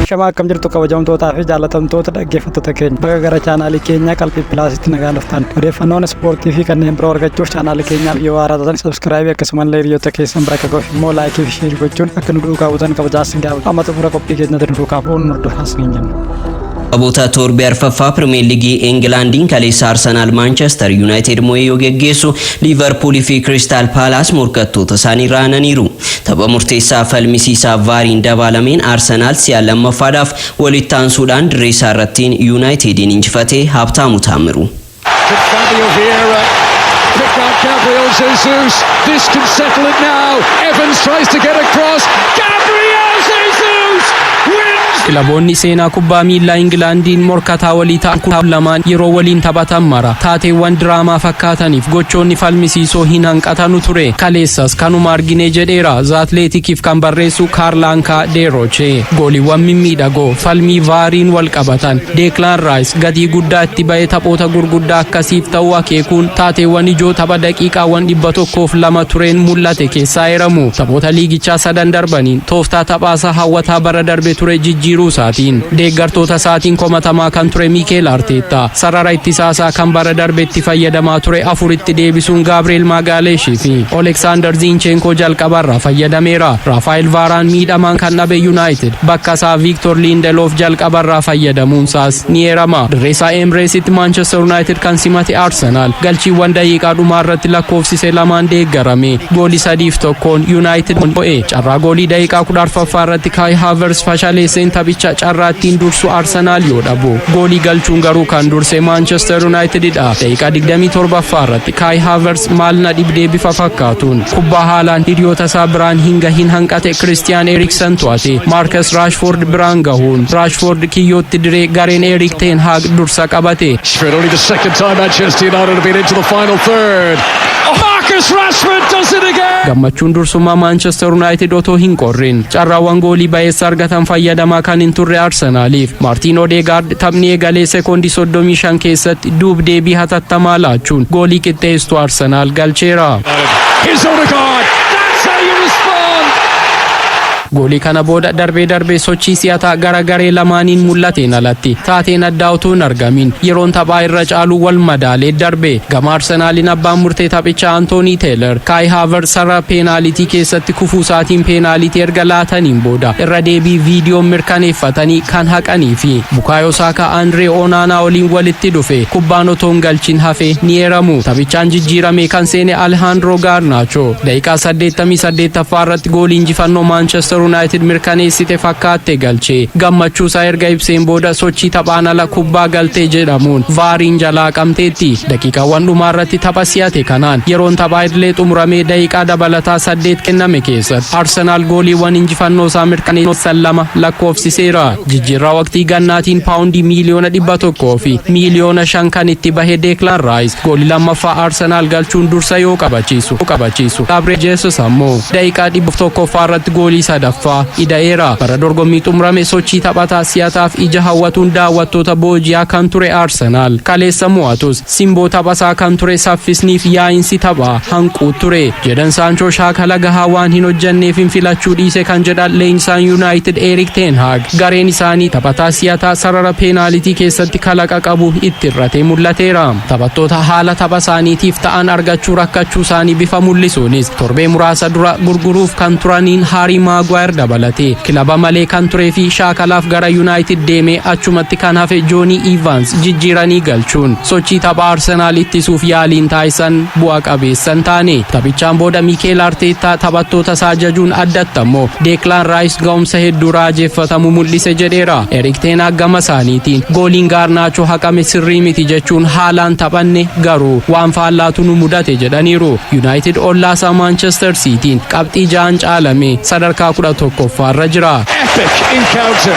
Ashamaa, akkam jirtu kabajamtootaa fi jaallatamtoota dhaggeeffattoota keenya? Baga gara chaanaalii keenyaa Qalbii Pilaasitti nagaan dhuftan. Odeeffannoon ispoortii fi kanneen biroo argachuuf chaanaalii keenyaaf yoo haaraa taatan subscribe, akkasumallee hiriyoota keessan bira akka gahuuf immoo like fi share gochuun akka nu duukaa buutan kabajaa isin gaafata. Amma xumura qophii keenyatti nu duukaa bu'uun nu hordofaa isiniin jenna. Taphoota torbee arfaffaa Pirimeer Liigii Ingilaandiin kaleessa Arsenaal Maanchestar Yuunaayitid mo'ee yoo geggeessu, Liivarpuulii fi Kiristaal Paalaas morkattoota isaanii raananiiru. Tapha murteessaa falmisiisaa VARiin dabaalameen Arsenaal si'a lammaffaadhaaf walitti aansuudhaan dirree isaa irrattiin Yuunaayitediin injifatee. Habtaamu Taamiru. Fabio Vieira pick out Gabriel Jesus. This can settle it now. Evans tries to get across. Gabriel Jesus wins. Kilaboonni seenaa kubbaa miilaa Ingilaandiin morkataa walii ta'an kun lamaan yeroo waliin taphatan mara taateewwan diraamaa fakkaataniif gochoonni falmisiisoo hin hanqatanu ture. Kaleessas kanuma argine jedheera The Athletikiif kan barreessu Kaarlaankaa Deerochee. Gooliiwwan mimmiidhagoo falmii VARiin wal qabatan, Deeklaan Raayis gatii guddaa itti ba'ee taphoota gurguddaa akkasiif ta'uu akeekuun taateewwan ijoo tapha daqiiqaawwan 102 tureen mul'ate keessaa eeramu. Taphoota liigichaa sadan darbaniin tooftaa taphaasaa hawwataa bara darbe ture jijjiiruu isaatiin deeggartoota isaatiin komatamaa kan ture Miikeel Arteettaa sarara ittisaasaa kan bara darbe itti fayyadamaa ture afuritti deebisuun Gaabrieel Maagaaleeshii fi Oleksaandar Ziincheenkoo jalqabarraa fayyadameera. Raafaayil Vaaraan miidhamaan kan dhabe Yuunaayitid bakka isaa Viiktor Lindeloof jalqabarraa fayyadamuunsaas ni eerama. Dirreesaa Emreesitti Maanchestar Yuunaayitid kan simate Arsenaal galchiiwwan daqiiqaa dhumaa irratti lakkoofsise lamaan deeggarame goolii 3-1n Yuunaayitid mo'e. Carraa goolii daqiiqaa 14ffaa irratti Kaayi Haavers fashaleesseen taphicha carraa ittiin dursu Arsenaal yoo dhabu, goolii galchuun garuu kan durse Maanchestar Yuunaayitididha. Daqiiqaa 27ffaa irratti Kaayi Haavers maal na dhibdee bifa fakkaatuun kubbaa haalaan hiriyoota isaa biraan hin gahin hanqate Kiristiyaan Eriksen to'ate Maarkas Raashfoord biraan gahuun Raashfoord kiyyootti diree gareen Erik Ten Haag dursa qabate. Only the second time Manchester United have been into the final third. Marcus Rashford does it again! Gammachuun dursummaa Maanchestar Yuunaayitid otoo hin qorrin carraawwan goolii ba'eessa argatan fayyadamaa kan hin turre Arsenaaliif Maartiin Odeegaard taphni eegalee sekoondii 35 keessatti duub deebii hatattamaa laachuun goolii qixxeessitu Arsenaal galcheera. Here's Odegaard. That's how you respond! Goolii kana booda darbee darbee sochii si'ataa gara garee lamaaniin mul'ateen alatti taateen addaa utuu hin argamin yeroon taphaa irra caalu wal madaalee darbe. Gama Arsenaaliin abbaan murtee taphichaa Antoonii Teeler Kaayi Haaver sarara peenaalitii keessatti kufuu isaatiin peenaalitii erga laataniin booda irra deebii viidiyoon mirkaneeffatanii kan haqanii fi Bukaayoo Saakaa Andree Onaanaa waliin walitti dhufe kubbaan otoo hin galchin hafe ni eeramu. Taphichaan jijjiirame kan seene Alejandro Garnacho daqiiqaa 88ffaa irratti goolii injifannoo Maanchestar United mirkaneessite fakkaatte galchee gammachuu isaa erga ibseen booda sochii taphaan ala kubbaa galtee jedhamuun VARiin jalaa qabteetti. Daqiiqaawwan dhumaa irratti tapha si'ate kanaan yeroon taphaa idilee xumuramee daqiiqaa dabalataa 8 kenname keessatti Arsenaal gooliiwwan injifannoo isaa mirkaneessan lama lakkoofsiseera. Jijjiirraa waqtii gannaatiin paawundii miiliyoona 105 kan itti bahe Deeklaan Raayis goolii lammaffaa Arsenaal galchuun dursa yoo qabachiisu, Gabriel Jesus ammoo daqiiqaa 100ffaa irratti goolii sadaffaa ida'eera. Bara dorgommii xumurame sochii taphataa si'ataaf ija hawwatuun daawwattoota booji'aa kan ture Arsenaal kaleessa mo'atus simboo taphasaa kan ture saffisniif yaa'insi taphaa hanquu ture. Jedhan Saanchoo shaakala gahaa waan hin hojjanneef hin filachuu dhiise kan jedhan leenjisaan Yuunaayitid Erik Ten Haag, gareen isaanii taphataa si'ataa sarara peenaalitii keessatti kalaqa qabu itti irratee mul'ateera. Taphattoota haala tapha isaaniitiif ta'an argachuu rakkachuu isaanii bifa mul'isuunis torbee muraasa dura gurguruuf kan turaniin Haarii Maagwaayir dabalatee kilaba malee kan turee fi shaakalaaf gara Yuunaayitid deemee achumatti kan hafe Joonii Ivaans jijjiiranii galchuun sochii tapha Arsenaal ittisuuf yaaliin taasisan bu'a qabeessan taane. Taphichaan booda Miikeel Arteettaa taphattoota isaa jajuun addatti ammoo Deeklaan Raayis ga'umsa hedduu raajeffatamu mul'ise jedheera. Erik Ten Haag gama isaaniitiin gooliin Gaarnaachoo haqame sirrii miti jechuun haalaan taphanne, garuu waan faallaatu nu mudate jedhaniiru. Yuunaayitid ollaasaa Maanchestar Siitiin qabxii 6n caalame sadarkaa 11ffaarra jira. Epic encounter.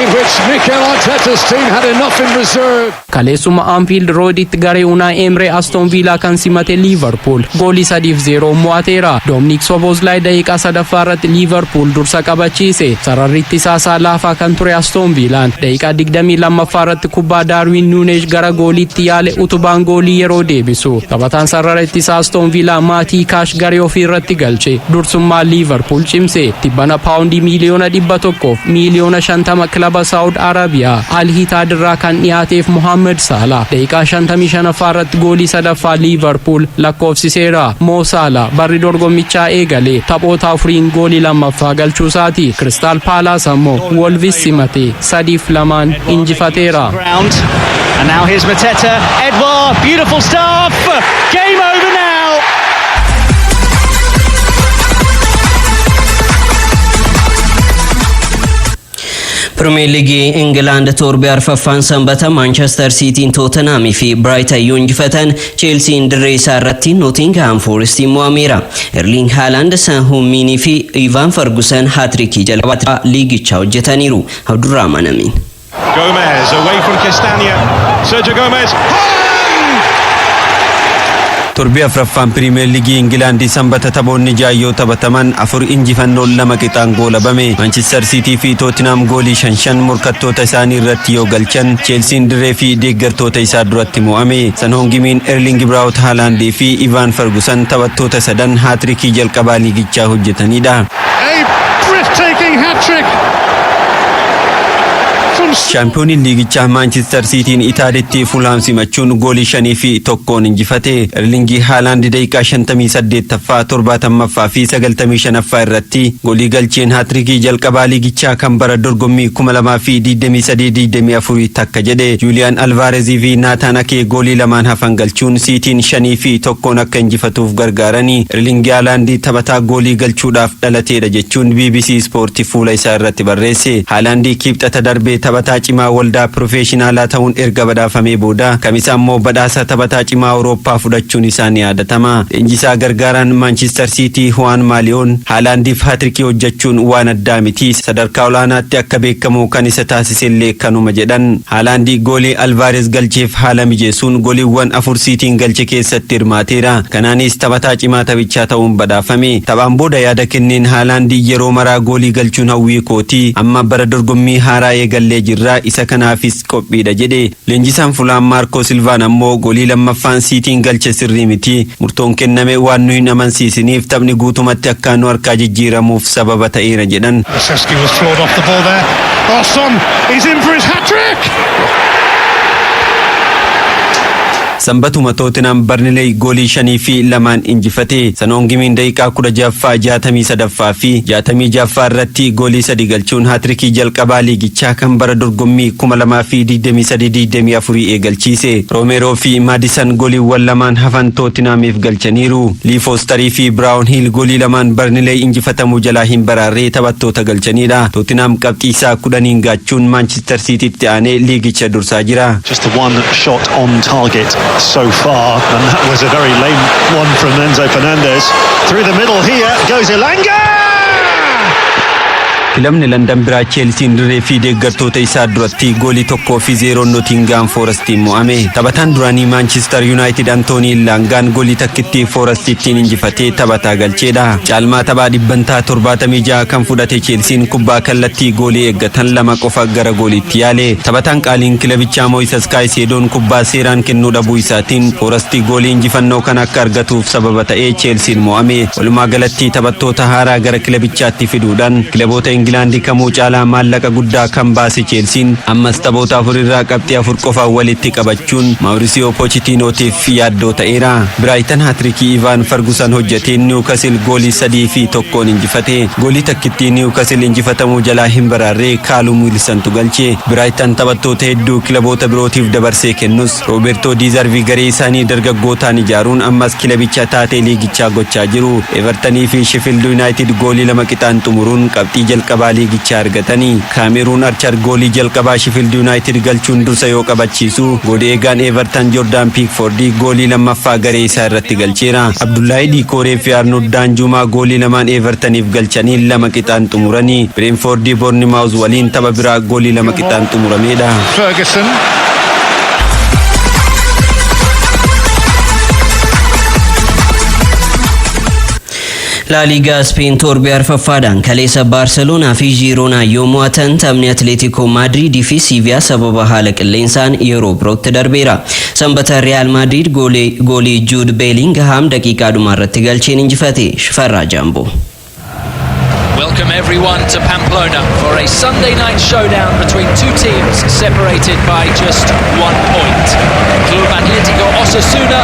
in which Mikel Arteta's team had enough in reserve. Kaleessuma Anfield Roaditti garee Unai Emery Aston Villa kan simate Liverpool goolii 3-0 mo'ateera. Dominic Szoboszlai daqiiqaa sadaffaa irratti Liverpool dursa qabachiise. Sararri ittisaa laafaa kan ture Aston Villaan daqiiqaa 22ffaa irratti kubbaa Darwin Nunez gara gooliitti yaale utubaan goolii yeroo deebisu. Taphataan sarara ittisaa Aston Villa Maatii Kaash garee ofii irratti galche. Dursummaa Liverpool cimse. Tibbana paawundii 150,000,000 kilaba Saawud Arabiyaa Al Ittihad irraa kan dhiyaateef Mohaammed Salah daqiiqaa 55ffaa irratti goolii sadaffaa Liverpool lakkoofsiseera. Mo Salah barri dorgommichaa eegalee taphoota afuriin goolii lammaffaa galchuusaati. Crystal Palace ammoo Wolves simate 3-2 injifateera. Ground. And now here's Mateta. Edouard, beautiful stuff. Game over now. Pirimeer Liigii Ingilaand torbee arfaffaan sanbata Maanchestar Siitiin Tootenaamii fi Biraaytan yoo injifatan, Cheelsiin dirree isaa irratti Nootingham Foorestiin mo'ameera. Erling Haaland, San Huuminii fi Ivan Ferguson haatirikii jalqabaa liigichaa hojjetaniiru. Abdurrahman Amin. Gomez away from Castagna. Sergio Gomez. Haaland! Torbii afraffaan Piriimeer Liigii Ingilaandii sanbata taphoonni ja'a yoo taphataman, afur injifannoon, lama qixaan goolabame. Maanchister Siitii fi Tootinam goolii shan shan morkattoota isaanii irratti yoo galchan, Cheelsiin dirree fi deeggartoota isaa duratti mo'ame. San Hongimiin, Erling Braut Haalaandii fi Ivaan Ferguson taphattoota sadan haatirikii jalqabaa liigichaa hojjetanidha. A breathtaking hat-trick from Shaampiyooniin liigichaa Maanchister Siitiin Itaalitti Fulhaam simachuun goolii 5-1n injifate. Erlingii Haalaand daqiiqaa 58ffaa, 70ffaa fi 95ffaa irratti goolii galcheen haatirikii jalqabaa liigichaa kan bara dorgommii 2023-24 takka jedhe. Juuliyaan Alvaarezii fi Naataan Akee goolii lamaan hafan galchuun Siitiin 5-1n akka injifatuuf gargaaranii. Erlingii Haalaand taphataa goolii galchuudhaaf dhalateedha jechuun BBC Ispoortii fuula isaa irratti barreesse. Haalaand Kibxata darbee taphataa cimaa waldaa pirofeeshinaalaa ta'uun erga badhaafamee booda, kamisa ammoo badhaasa taphataa cimaa Awurooppaa fudhachuun isaa ni yaadatama. Leenjisaa gargaaraan Maanchister Siitii Huwaan Maaliyoon Haalaandiif haatirikii hojjechuun waan addaa miti, sadarkaa olaanaatti akka beekamu kan isa taasisellee kanuma jedhan. Haalaandi goolii Alvaarez galcheef haala mijeessuun gooliiwwan afur Siitiin galche keessatti hirmaateera. Kanaanis taphataa cimaa taphichaa ta'uun badhaafame. Taphaan booda yaada kenneen Haalaandi "Yeroo maraa goolii galchuun hawwii kooti, amma bara dorgommii haaraa eegallee jirra, isa kanaafis qophiidha" jedhe. Leenjisaan Fulaam Maarkoo Silvaan ammoo "Goolii lammaffaan Siitiin galche sirrii miti. Murtoon kenname waan nu hin amansiisiniif taphni guutumatti akka nu harkaa jijjiiramuuf sababa ta'eera" jedhan. Kulusevski was floored off the ball there. Oh, Son is in for his hat-trick! Sanbatuma Tootinam Barnilee goolii 5-2n injifate. Sanoongimiin daqiiqaa 16ffaa, 63ffaa fi 66ffaa irratti goolii sadi galchuun haatirikii jalqabaa liigichaa kan bara dorgommii 2023-24 eegalchiise. Roomeroo fi Maadisan gooliiwwan lamaan hafan Tootinaamiif galchaniiru. Lii Foostarii fi Biraawun Hiil goolii lamaan Barnilee injifatamuu jalaa hin baraarree taphattoota galchanidha. Tootinam qabxii isaa 10n gaachuun Maanchister Siitiitti aanee liigicha dursaa jira. Just the one shot on target so far, and that was a very lame one from Enzo Fernandez. Through the middle here goes Elanga! Kilabni Landan biraa Cheelsiin dirree fi deeggartoota isaa duratti goolii 1-0 Nootingaam Foorestiin mo'ame. Taphataan duraanii Maanchister Yuunaayitid Antoonii Laangaan goolii takkittii Foorestittiin injifatee taphataa galcheedha. Caalmaa taphaa 76% kan fudhate Cheelsiin kubbaa kallattii goolii eeggatan lama qofa gara gooliitti yaale. Taphataan qaaliin kilabichaa Moisas Kaayiseedoon kubbaa seeraan kennuu dhabuu isaatiin Foorestii goolii injifannoo kan akka argatuuf sababa ta'ee Cheelsiin mo'ame. Walumaa galatti taphattoota haaraa gara kilabichaatti fiduudhaan kilaboota Ingilaandii kamuu caalaa maallaqa guddaa kan baase Cheelsiin ammas taphoota afur irraa qabxii afur qofaan walitti qabachuun Maawurisiyoo Pochitiinootiif yaaddoo ta'eera. Biraayitan haatirikii Ivaan Fergusan hojjeteen Niwukasil goolii 3-1n injifate. Goolii takkittii Niwukasil injifatamuu jalaa hin baraarree Kaalum Wiilsantu galche. Biraayitan taphattoota hedduu kilaboota birootiif dabarsee kennus, Roobertoo Diizarvii garee isaanii dargaggootaan ijaaruun ammas kilabicha taatee liigichaa gochaa jiru. Evertanii fi Sheffield United goolii lama qixaan xumuruun qabxii jalqabaa jalqabaa liigichaa argatanii. Kaameruun Archar goolii jalqabaa Sheffield United galchuun dursa yoo qabachiisu, goolii eegaan Everton Jordan Pickford goolii lammaffaa garee isaa irratti galcheera. Abdullahi Diikooree fi Arnold Daanjumaa goolii lamaan Evertoniif galchanii 2 qixaan xumuranii. Brentford Bournemouth waliin tapha biraa goolii 2 qixaan xumuramedha. Ferguson. Laaliigaa Speen torbee arfaffaadhaan kaleessa Baarseloonaa fi Jiiroonaa yoo mo'atan, taphni Atleetikoo Maadriidii fi Siiviyaa sababa haala qilleensaan yeroo birootti darbeera. Sanbata Riyaal Maadriid goolii Juud Beelingham daqiiqaa dhumaarratti galcheen injifate. Shifarraa Jaamboo. Welcome everyone to Pamplona for a Sunday night showdown between two teams separated by just 1 point. Club Atletico Osasuna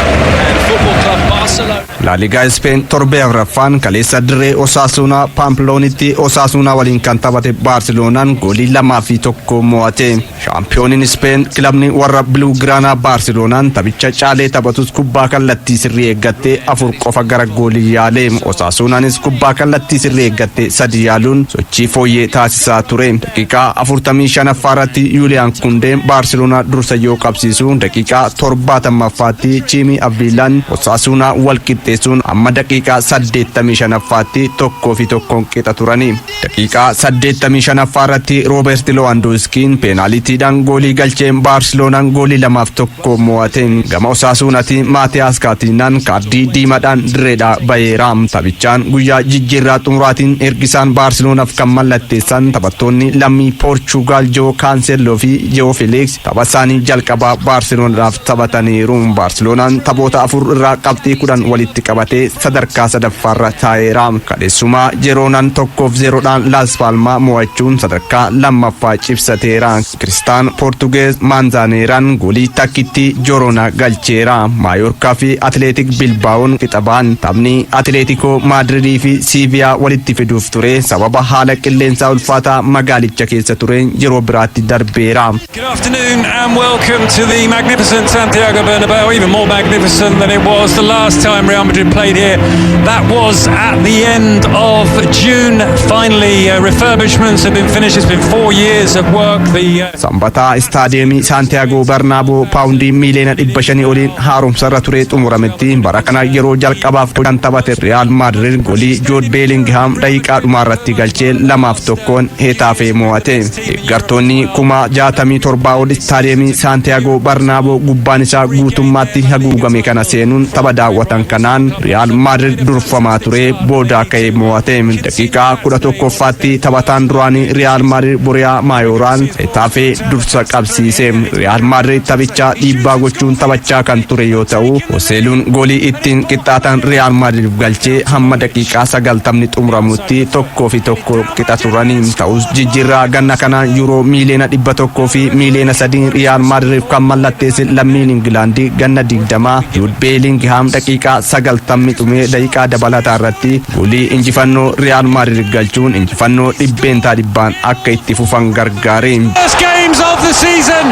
and Football Club Barcelona. Laaligaa Ispeen torbee afuraffaan kaleessa dirree Osaasuunaa Paampiloonitti Osaasuunaa waliin kan taphate Baarseloonaan goolii 2-1 mo'ate. Shaampiyooniin Ispeen kilabni warra Biluu Giraanaa Baarseloonaan taphicha caalee taphatus, kubbaa kallattii sirrii eeggattee afur qofa gara goolii yaale. Osaasuunaanis kubbaa kallattii sirrii eeggattee sadi yaaluun sochii fooyyee taasisaa ture. Daqiiqaa 45ffaa irratti Yuuliyaan Kundeen Baarseloonaa dursa yoo qabsiisu, daqiiqaa 70ffaatti Chiimii Avviilaan Osaasuunaa wal qixxeessuun amma daqiiqaa 85ffaatti 1-1n qixa turani. Daqiiqaa 85ffaa irratti Rooberti Lewandowskiin peenaalitiidhaan goolii galcheen Baarseloonaan goolii 2-1 mo'ate. Gama Osaasuunaati Maatiyaas Kaatiinaan kaardii diimaadhaan dirreedhaa baheera. Taphichaan guyyaa jijjiirraa xumuraatiin ergisaan Baarseloonaaf kan mallatteessan taphattoonni lammii Poorchugaal Joo Kaanselloo fi Joo Feeliks tapha isaanii jalqabaa Baarseloonaaf taphataniiru. Baarseloonaan taphoota afur irraa qabxii 10 walitti qabatee sadarkaa sadaffaarra taa'eera. Kaleessumaa Jeroonaan 1-0dhaan Laas Paalmaa mo'achuun sadarkaa lammaffaa cibsateera. Kiristaan Poortugeez Maanzaaneeraan goolii takkitti Jeroona galcheera. Maayorkaa fi Atleetik Bilbaa'oon qixa ba'an. Taphni Atleetikoo Maadridii fi Siiviyaa walitti fiduuf ture sababa haala qilleensaa ulfaataa magaalicha keessa ture yeroo biraatti darbeera. Good afternoon and welcome to the magnificent Santiago Bernabeu, even more magnificent than it was the last time Real Madrid played here. That was at the end of June. Finally, refurbishments have been finished. It's been 4 years of work. The Sanbataa istaadiyeemii Saantiyaagoo Barnaaboo paawundii miiliyoona 500 oliin haaromsarra ture xumurametti bara kana yeroo jalqabaaf kan taphate Riyaal Maadrid goolii Jood Beelingham daqiiqaa dhumaarratti galchee 2-1n Heetaafee mo'ate. Deeggartoonni 67,000 ol istaadiyeemii Saantiyaagoo Barnaaboo gubbaan isaa guutummaatti haguugame kana seenuun tapha daawwatan kanaan Riyaal Maadrid durfamaa ture boodaa ka'ee mo'ate. Daqiiqaa 11ffaatti taphataan duraanii Riyaal Maadrid Boriyaa Maayoraan Heetaafee dursa qabsiise. Riyaal Maadrid taphicha dhiibbaa gochuun taphachaa kan ture yoo ta'u, Hoseeluun goolii ittiin qixxaatan Riyaal Maadrid galchee hamma daqiiqaa 90ni xumuramutti 1-1 qixa turanii. Ta'us jijjiirraa ganna kana yuuroo miiliyoona 100 fi miiliyoona 3 Riyaal Maadrid kan mallatteesse lammiin Ingilaandii ganna 20 Juud Beelingham daqiiqaa 90 xumee daqiiqaa dabalataa irratti goolii injifannoo Riyaal Maadrid galchuun injifannoo 100%n akka itti fufan gargaare. First games of the season.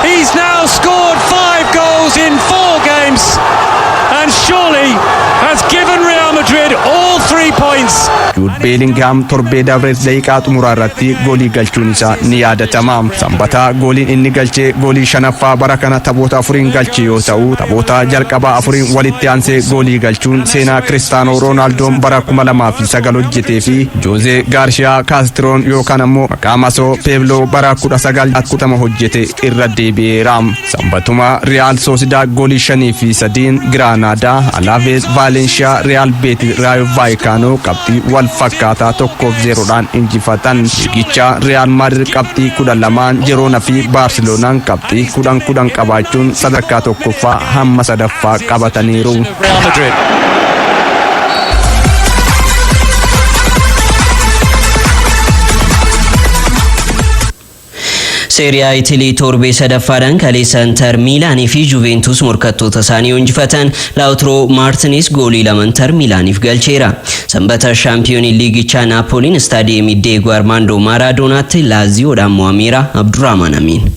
He's now scored five goals in four games and surely has given Real Madrid all three points. Juud Beelingham torbee dabrees daqiiqaa xumuraa irratti goolii galchuun isaa ni yaadatama. Sanbataa gooliin inni galchee goolii shanaffaa bara kana taphoota afuriin galche yoo ta'u, taphoota jalqabaa afuriin walitti aansee goolii galchuun seenaa Kiristaanoo Roonaaldoon bara 2009 hojjetee fi Joozee Gaarshiyaa Kaastiroon yookaan ammoo maqaa masoo Peebloo bara 1910 hojjete irra deebi'eera. Sanbatuma Riyaal Soosidaa goolii 5-3n Giraanaadaa, Alaavees Vaalenshiyaa, Riyaal Beetis Raayo Vaayikaanoo qabxii wal fakkaataa 1-0dhaan injifatan. Liigicha Riyaal Maadrid qabxii 12n, Jeroonaa fi Baarseloonaan qabxii 10 10 qabaachuun sadarkaa tokkoffaa hamma sadaffaa qabataniiru. Real Madrid. Seeriyaa Itilii torbee sadaffaadhaan kaleessa Inter Miilaanii fi Juventus morkattoota isaanii injifatan. Laawutro Maartinis goolii lama Inter Miilaaniif galcheera. Sanbata shaampiyoonii liigichaa Naapooliin istaadiyeemii Diego Armando Maaraadonaatti Laaziyoodhaan mo'ameera. Abdurrahman Amiin.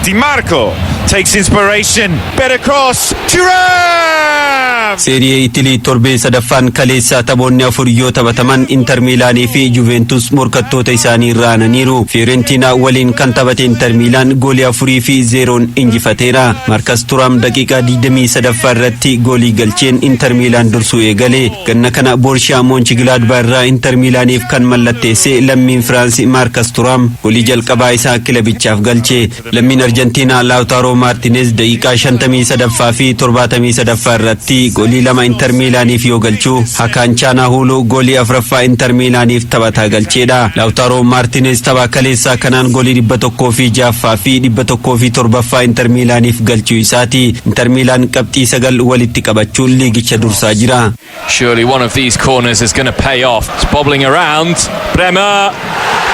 Di Marco. Takes inspiration. Better cross. Thuram! Serie Itilii torbee sadaffaan kaleessa taphoonni afur yoo taphataman, Inter Miilaanii fi Juventus morkattoota isaanii irra aananiiru. Fiorentina waliin kan taphate Inter Miilaan goolii 4 fi 0n injifateera. Markas Turaam daqiiqaa 23ffaa irratti goolii galcheen Inter Miilaan dursuu eegale. Ganna kana Borshaa Moonchigilaadbaa irraa Inter Miilaaniif kan mallatteesse lammiin Firaansi Maarkas Turaam goolii jalqabaa isaa kilabichaaf galche. Lammiin Arjentiinaa Laawutaaroo Maartinez daqiiqaa 53ffaa fi 73ffaa irratti goolii lama Inter Miilaaniif yoo galchu, Hakaan Chaanahuulu goolii afuraffaa Inter Miilaaniif taphataa galcheedha. Laawutaaroo Maartinez tapha kaleessaa kanaan goolii 106ffaa fi 107ffaa Inter Miilaaniif galchuu isaati. Inter Miilaan qabxii 9 walitti qabachuun liigicha dursaa jira. Surely one of these corners is going to pay off. It's bobbling around. Bremer.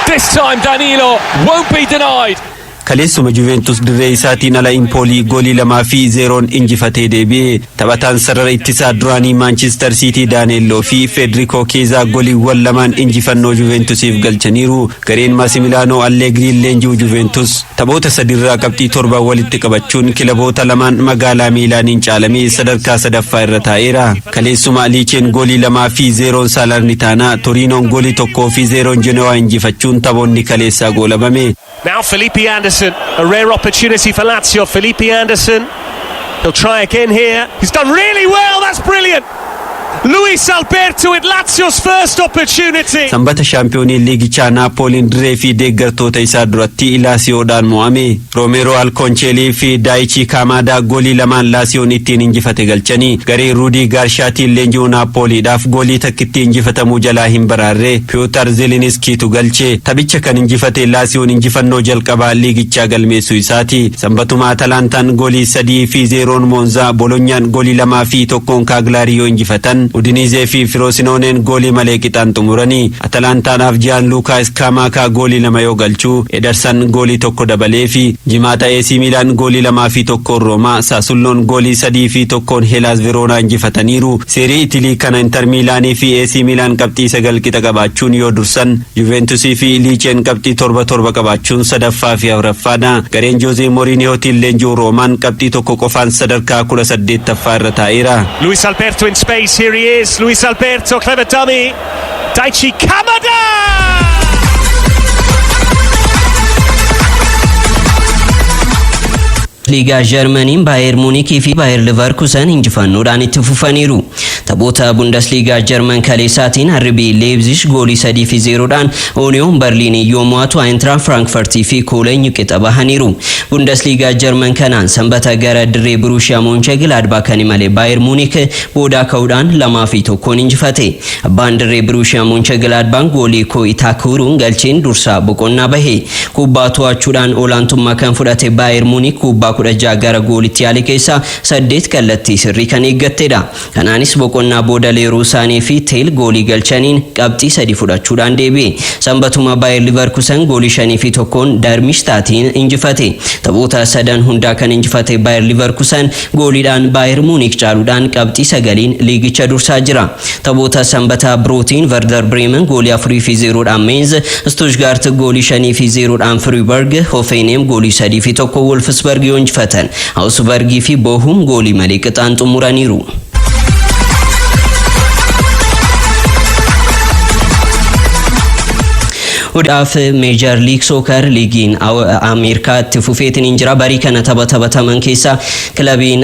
This time Danilo won't be denied. Kaleessuma Juventus dirree isaatiin ala Impoolii goolii 2 fi 0n injifatee deebi'e. Taphataan sarara ittisaa duraanii Maanchister Siitii Daaneelloo fi Federico Keezaa gooliiwwan lamaan injifannoo Juventusiif galchaniiru. Gareen Maasimilaanoo Alleegriin leenji'u Juventus taphoota sadirraa qabxii 7 walitti qabachuun kilaboota lamaan magaalaa Miilaaniin caalamee sadarkaa sadaffaa irra taa'eera. Kaleessuma Liicheen goolii 2 fi 0n Saalarnitaanaa, Toriinoon goolii 1 fi 0n Jenowaa injifachuun taphoonni kaleessaa goolabame. Now Felipe Anderson, a rare opportunity for Lazio. Felipe Anderson, he'll try again here. He's done really well, that's brilliant. Luis Alberto with Lazio's first opportunity. Sanbata shaampiyoonii liigichaa Naapooliin dirree fi deeggartoota isaa duratti Laasiyoodhaan mo'ame. Roomeeroo Alkooncheelii fi Daayichii Kaamaadaa goolii lamaan Laasiyoon ittiin injifate galchanii. Garee Ruudii Gaarshaatiin leenji'uu Naapooliidhaaf goolii takkitti injifatamuu jalaa hin baraarre Piyootar Zeeliniskiitu galche. Taphicha kan injifate Laasiyoon injifannoo jalqabaa liigichaa galmeessuu isaati. Sanbatuma Atalaantaan goolii 3 fi 0n Moonzaa, Bolonyaan goolii 2 fi 1n Kaaglaarii yoo injifatan, Udiniizee fi Firoosinooneen goolii malee qixaan xumuranii. Atalaantaadhaaf Jaan Luukaa Iskaamaakaa goolii lama yoo galchuu, Edersan goolii tokko dabalee fi jimaata AC Miilaan goolii 2 fi 1n Roomaa, Saasulloon goolii 3 fi 1n Helaas Veroonaa injifataniiru. Seerii Itilii kana Inter Miilaanii fi AC Miilaan qabxii 9 qixa qabaachuun yoo dursan, Juventusii fi Liicheen qabxii 7 7 qabaachuun sadaffaa fi afuraffaadha. Gareen Joozee Moriiniyootiin leenji'u Roomaan qabxii 1 qofaan sadarkaa 18ffaa irra taa'eera. Luis Alberto in space, here he is. Luis Alberto, clever dummy. Daichi Kamada! Liigaa Jarmaniin Baayer Muunikii fi Baayer Leverkusen injifannoodhaan itti fufaniiru. Taphoota Bundesliigaa Jarman kaleessaatiin RB Leipzig goolii 3 fi 0dhaan Union Berlin yoo mo'atu, Eintracht Frankfurtii fi Koolenyi qixa bahaniiru. Bundesliigaa Jarman kanaan sanbata gara dirree Borussia Mönchengladbach kan imale Baayer Muunik boodaa ka'uudhaan 2 fi 1n injifate. Abbaan dirree Borussia Mönchengladbach goolii Ko Itakuruun galcheen dursaa boqonnaa bahe. Kubbaa to'achuudhaan olaantummaa kan fudhate Baayer Muunik kubbaa 16 gara goolitti yaale keessaa saddeet kallattii sirrii kan eeggattedha. Kanaanis boqonnaa booda Leeroo Saanee fi Teel goolii galchaniin qabxii sadi fudhachuudhaan deebi'e. Sanbatuma Baayer Leverkusen goolii 5 fi 1n Darmstadtiin injifate. Taphoota sadan hundaa kan injifate Baayer Leverkusen gooliidhaan Baayer Muunik caaluudhaan qabxii 9n liigicha dursaa jira. Taphoota sanbataa birootiin Werder Bremen goolii 4 fi 0dhaan Mainz, Stuttgart goolii 5 fi 0dhaan Freiburg, Hoffenheim goolii 3 fi 1 Wolfsburg yoo injifatan, Augsburgii fi Bochum goolii malee qixaan xumuraniiru. Odaaf Major League Soccer, liigiin Ameerikaa itti fufeetiin hin jira. Barii kana tapha taphataman keessaa kilabiin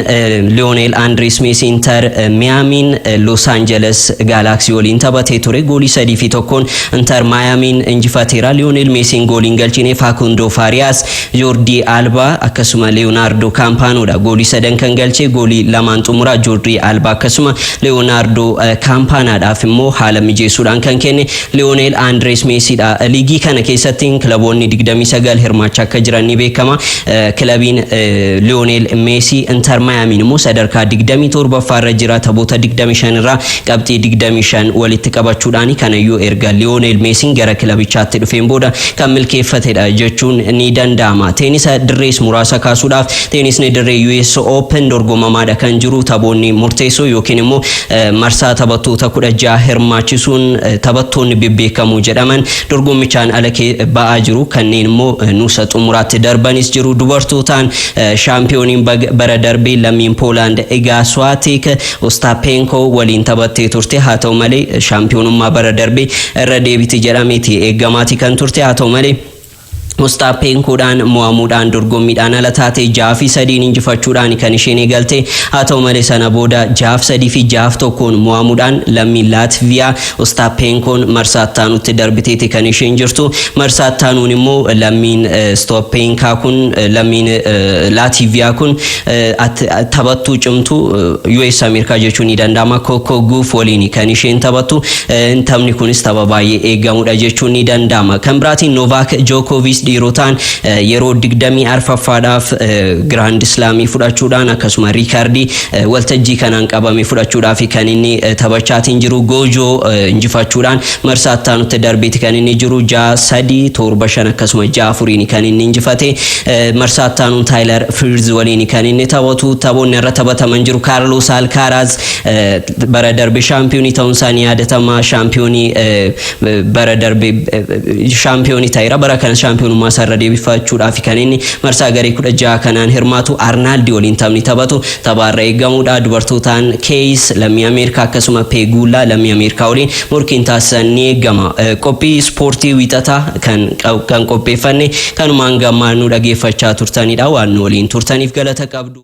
Lionel Andres Messi Inter Miamiin Los Angeles Galaxy waliin taphatee ture. Goolii 3 fi 1n Inter Miamiin injifateera. Lionel Messiin gooliin galchine Facundo Farias, Jordi Alba akkasuma Leonardo Campanoodha. Goolii sadan kan galche. Goolii lamaan xumuraa Jordi Alba akkasuma Leonardo Campanaadhaaf immoo haala mijeessuudhaan kan kenne Lionel Andres Messiidha. Liigii kana keessatti kilaboonni 29 hirmaachaa akka jiran ni beekama. Kilabiin Lionel Messi Inter Miamiin immoo sadarkaa 27ffaa irra jira. Taphoota 25 irraa qabxii 25 walitti qabachuudhaan, kanayyuu erga Lionel Messiin gara kilabichaatti dhufeen booda kan milkeeffatedha jechuun ni danda'ama. Teenisa dirrees muraasa kaasuudhaaf, teenisni dirree US Open dorgomamaadha kan jiru. Taphoonni murteessoo yookiin immoo marsaa taphattoota 16 hirmaachisuun taphattoonni bebbeekamoo jedhaman dorgommicha Dorgommichaan ala ba'aa jiru, kanneen immoo nuusa xumuraatti darbanis jiru. Dubartootaan shaampiyooniin bara darbee lammiin Poolaand Igaa Swaatek Ostaapenko waliin taphattee turte. Haa ta'u malee, shaampiyoonummaa bara darbee irra deebiti jedhameeti eeggamaati kan turte. Haa ta'u malee, Ostaapenkoodhaan mo'amuudhaan dorgommiidhaan ala taate. 6-3n injifachuudhaan kan isheen eegalte. Haa ta'u malee, sana booda 6-3 fi 6-1n mo'amuudhaan lammiin Laatviyaa Ostaapenkoon marsaa ittaanutti darbiteeti kan isheen jirtu. Marsaa ittaanuun immoo lammiin Stoppenkaa kun, lammiin Laatviyaa kun, taphattuu cimtuu US Ameerikaa jechuun ni danda'ama, Coco Gauff waliin kan isheen taphattu. Taphni kunis tapha baay'ee eegamudha jechuun ni danda'ama. Kan biraatiin Novaak Jookovic dhiirotaan yeroo 24ffaadhaaf Grand Slamii fudhachuudhaan, akkasuma riikaardii waltajjii kanaan qabame fudhachuudhaaf kan inni taphachaatiin jiru. Goojoo injifachuudhaan marsaa ittaanutti darbeeti kan inni jiru. 6-3, 7-5, akkasuma 6-4n kan inni injifate. Marsaa ittaanuun Taayilar Fiirz waliin kan inni taphatu. Taphoonni irra taphataman jiru. Kaarlos Alkaaraaz bara darbe shaampiyoonii ta'uun isaanii yaadatama. Shaampiyoonii bara darbe shaampiyoonii ta'eera. Bara kana shaampiyoonummaa isaa irra deebifachuudhaaf kan inni marsaa garee 16 kanaan hirmaatu. Arnaaldi waliin taphni taphatu taphaarra eegamudha. Dubartootaan Keeyis lammii Ameerikaa akkasuma Peeguulaa lammii Ameerikaa waliin morkiin taasisan ni eegama. Qophii ispoortii Wiixataa kan qopheeffanne kanumaan gammaa nu dhageeffachaa turtanidha. Waan nu waliin turtaniif galata qabdu.